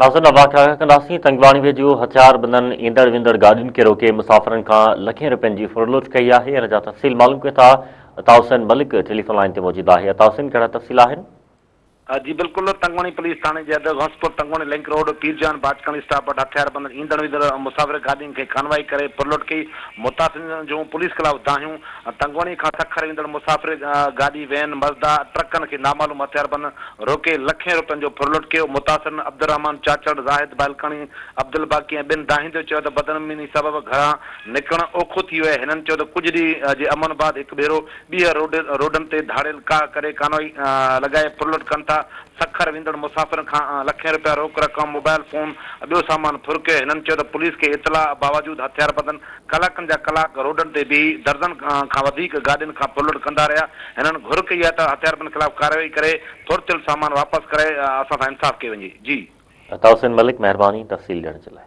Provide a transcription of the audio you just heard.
ناظرين اوهان کي آگاهه ڪنداسين تنگواڻي ويجهو هٿياربندن ايندڙ ويندڙ گاڏين کي روڪي مسافرن کان لکين رپين جي ڦرلٽ ڪئي آهي ان جا تفصيل معلوم ڪيون ٿا عطا حسين ملڪ ٽيليفون لائين تي موجود آهي عطا حسين ڪهڙا تفصيل آهن. جي بلڪل تنگواڻي پوليس ٿاڻي جي حد Ghausپور Tangwani link road Pir Jan Bajkani stop وٽ هٿياربندن ايندڙ ويندڙ مسافر گاڏين کي ڪانوائي ڪري ڦرلٽ ڪئي متاثرين جون پوليس خلاف دانهيون تنگواڻي کان سکر ويندڙ مسافر گاڏي وين مزدا ٽرڪن کي نامعلوم هٿياربندن روڪي لکين روپين جو ڦرلٽ ڪيو، متاثرن عبدالرحمان چاچڙ، زاهد بالڪاڻي، عبدالباقي ۽ ٻين دانهيندي چيو ته بدامني سبب گهران نڪرڻ اوکو ٿي ويو آهي، هنن چيو ته ڪجهه ڏينهن جي امن بعد هڪ ڀيرو ٻيهر روڊن تي ڌاڙيل ڪاهه ڪري ڪانوائي لڳائي ڦرلٽ ڪن ٿا، سکر ويندڙ مسافرن کان لکين روپيا روڪ رقم، موبائل فون ۽ ٻيو سامان ڦر ڪيو، هنن چيو ته پوليس کي اطلاع باوجود هٿياربندن ڪلاڪن جا ڪلاڪ روڊن تي بيهي درزن کان وڌيڪ گاڏين کان ڦرلٽ ڪندا رهيا، هنن گهر ڪئي آهي ته هٿياربند خلاف ڪارروائي ڪري ڦر ٿيل سامان واپس ڪرائي اسان سان انصاف ڪيو وڃي. جي. عطا حسين ملڪ مهرباني تفصيل ڏيڻ جي لاء.